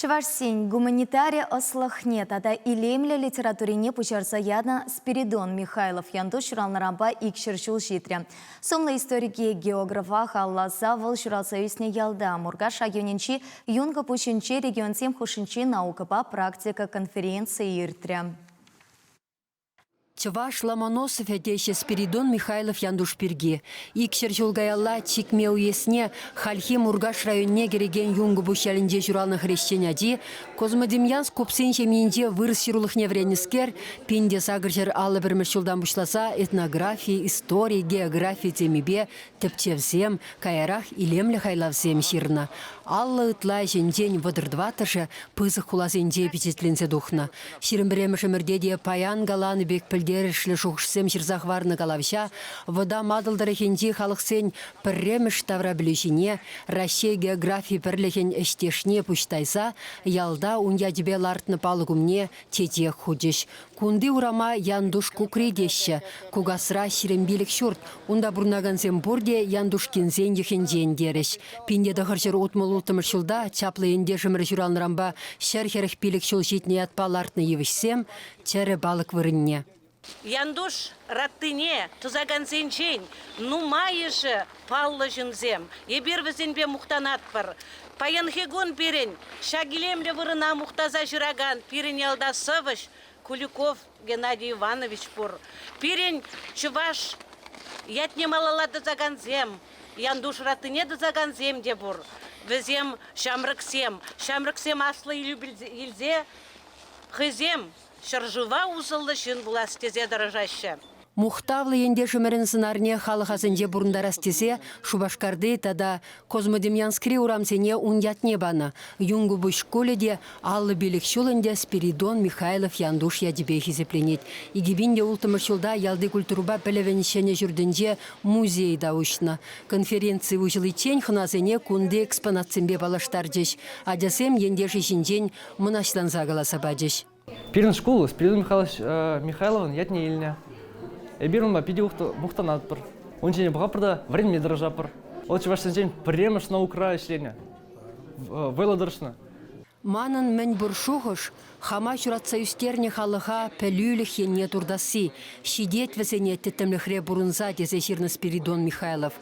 Чӑвашсен гуманитари ӑслӑхне тата илемлӗ литературине пуҫарса янӑ Спиридон Михайлов Янтуш ҫуралнӑранпа 200 ҫул ҫитрӗ. Сумлӑ историке географа халалласа вӑл ҫуралса ӳснӗ ялта, Муркаш районӗнчи Юнкӑпуҫӗнче регионсем хушшинчи наукӑпа практика конференцийӗ иртрӗ. Чӑваш Ломоносовӗ теҫҫӗ Спиридон Михайлов Янтуш пирки. 200 ҫул каялла Чикме уесне хальхи Муркаш районне кӗрекен Юнкӑпуҫ ялӗнче ҫуралнӑ хресчен ачи Козьмодемьянск купсин ҫемйинче вырӑс ҫырулӑхне вӗреннӗскер 1851 ҫултан пуҫласа этнографи, истори, географи темипе тӗпчевсем, каярах илемлӗ хайлавсем ҫырнӑ. 50 ытла ӗҫӗнчен 34-шӗ пысӑк хуласенче пичетленсе тухнӑ. 21-мӗш ӗмӗрте те паян каланӑ пек пӗлтерӗшлӗ шухӑшсем ҫырса хӑварнӑ калавҫа Вӑтам Атӑл тӑрӑхӗнчи халӑхсен пӗрремӗш таврапӗлӳҫине, Раҫҫей географи пӗрлӗхӗн ӗҫтешне пуҫ тайса ялта ун ячӗпе лартнӑ палӑк умне чечек хучӗҫ. Кунти урама Янтуш кукри теҫҫӗ. Кукасра 25 ҫурт. Унта пурӑнакансем пурте Янтушкинсен йӑхӗнчен терӗҫ. 1966 ҫулта чаплӑ ентешӗмӗр ҫуралнӑранпа 145 ҫул ҫитнӗ ятпа лартнӑ йывӑҫсем чӗрӗ палӑк вырӑнне. Янтуш раттине тӑсакансенчен нумайӑшӗ паллӑ ҫынсем. Эпир вӗсемпе мухтанатпӑр. Паянхи кун пирӗн ҫак илемлӗ вырӑна мухтаса ҫыракан пирӗн ялта сӑвӑҫ Куликов Геннадий Иванович пур. Пирӗн чӑваш ятне малалла тӑсакансем, Янтуш раттине тӑсакансем те пур. Вӗсем ҫамрӑксем. Ҫамрӑксем аслӑ илсе хӑйсем ҫӗршыва усӑллӑ ҫын пулас тесе тӑрӑшаҫҫӗ. Мухтавлӑ ентешӗмӗрӗн сӑнарне халӑх асӗнче пурӑнтарас тесе Шупашкарти тата Козьмодемьянскри урамсене ун ятне панӑ. Юнкӑпуҫ шкулӗ те 55 ҫул ӗнтӗ Спиридон Михайлов Янтуш ячӗпе хисепленет. 2006 ҫулта ялти культурӑпа пӗлӗвӗн ҫӗнӗ ҫуртӗнче музей та уҫнӑ. Конференци уҫӑличчен хӑнасене кунти экспонатсемпе паллаштарчӗҫ. Ачасем ентешӗ ҫинчен мӑнаҫланса каласа пачӗҫ. Пирӗн шкул Спиридон Михайлович Михайловӑн ятне илнӗ. Эпир унпа питӗ мухтанатпӑр. Ун ҫине пӑхатпӑр та вӗренме тӑрӑшатпӑр. Вӑл чӑвашсенчен пӗрремӗш наукӑра ӗҫленӗ, вӑйлӑ тӑрӑшнӑ. Манӑн мӗнпур шухӑш хама ҫуратса ӳстернӗ халӑха пӗлӳлӗх енне туртасси, ҫитет вӗсене тӗттӗмлӗхре пурӑнса, тесе ҫырнӑ Спиридон Михайлов.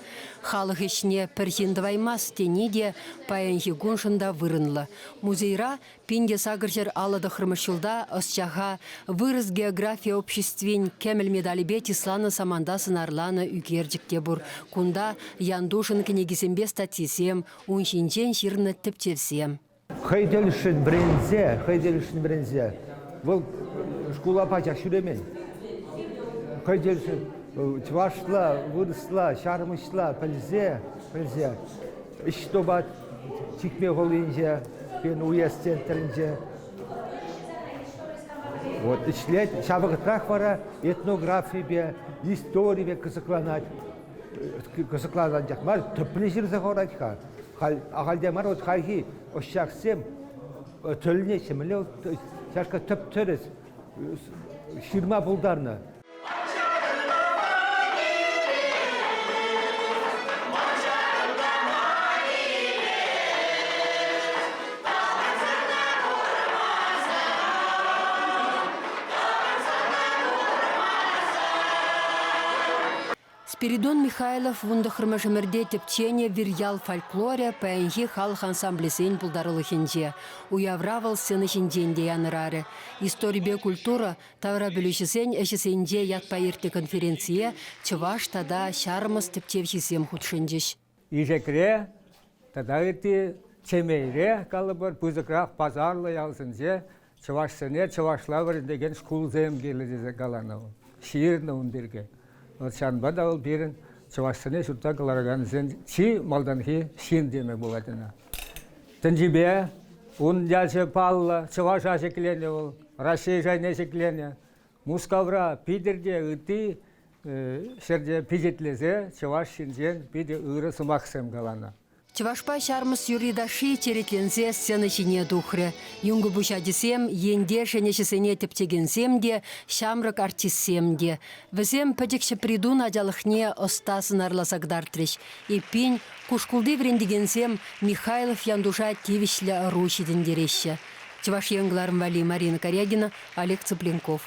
Халӑх ӗҫне пӗр ҫын тӑваймасть тени те паянхи куншӑн та вырӑнлӑ. Музейра 1859 ҫулта ӑсчаха Вырӑс географи обществин кӗмӗл медалӗпе чысланӑ саманта сӑнарланӑ ӳкерчӗк те пур. Кунта Янтушӑн кӗнекисемпе статйисем, ун ҫинчен ҫырнӑ тӗпчевсем. Хӑй тӗлӗшшӗн вӗренсе, хӑй тӗлӗшшӗн вӗренсе вӑл шкула пачах ҫӳремен. Хӑй тӗлӗшшӗн чӑвашла, вырӑсла, ҫармӑҫла пӗлсе, пӗлсе ӗҫ тупать Чикме хулинче, пирӗн уезд центрӗнче. Вот ӗҫлет. Ҫав вӑхӑтрах вара этнографипе, историпе кӑсӑкланать. Кӑсӑкланать анчах мар, тӗплӗ ҫырса хӑварать-ха. Халь ахальтен мар вот хальхи ӑсчахсем тӗлӗнеҫҫӗ, мӗнле ҫашка тӗп-тӗрӗс ҫырма пултарнӑ. Спиридон Михайлов 19-мӗш ӗмӗрте тӗпченӗ вирьял фольклорӗ паянхи халӑх ансамблӗсен пултарулӑхӗнче. Уявра вӑл сцена ҫинчен те янӑрарӗ. Историпе культура таврапӗлӳҫӗсен ӗҫӗсенче ятпа иртнӗ конференцие чӑваш тата ҫармӑс тӗпчевҫисем хутшӑнчӗҫ. Ишекре тата ытти Чемейре, калӑпӑр, пысӑкрах пасарлӑ ялсенче чӑвашсене чӑвашла вӗрентекен шкулсем кирлӗ тесе каланӑ вӑл, ҫырнӑ ун пирки. Вот ҫавӑнпа та вӑл пирӗн чӑвашсене ҫутта кӑларакансен чи малтанхи ҫын теме пулать ӑна. Тӗнчипе ун ячӗ паллӑ, чӑваша ҫӗкленӗ вӑл, Раҫҫей шайне ҫӗкленӗ. Мускавра, Питӗрте, ытти ҫӗрте пичетлесе чӑваш ҫинчен питӗ ырӑ сӑмахсем каланӑ. Чӑвашпа ҫармӑс юрри-ташши черетленсе сцена ҫине тухрӗ. Юнкӑпуҫ ачисем, ентешӗн ӗҫӗсене тӗпчекенсем те, ҫамрӑк артистсем те. Вӗсем пӗчӗк Ҫӗпритун ачалӑхне ӑста сӑнарласа кӑтартрӗҫ. Эппин, ку шкулти вӗрентекенсем Михайлов Янтуша тивӗҫлӗ ӑру ҫитӗнтереҫҫӗ. Чӑваш Ен кӑларӑм валли Марина Карягина, Олег Цыпленков.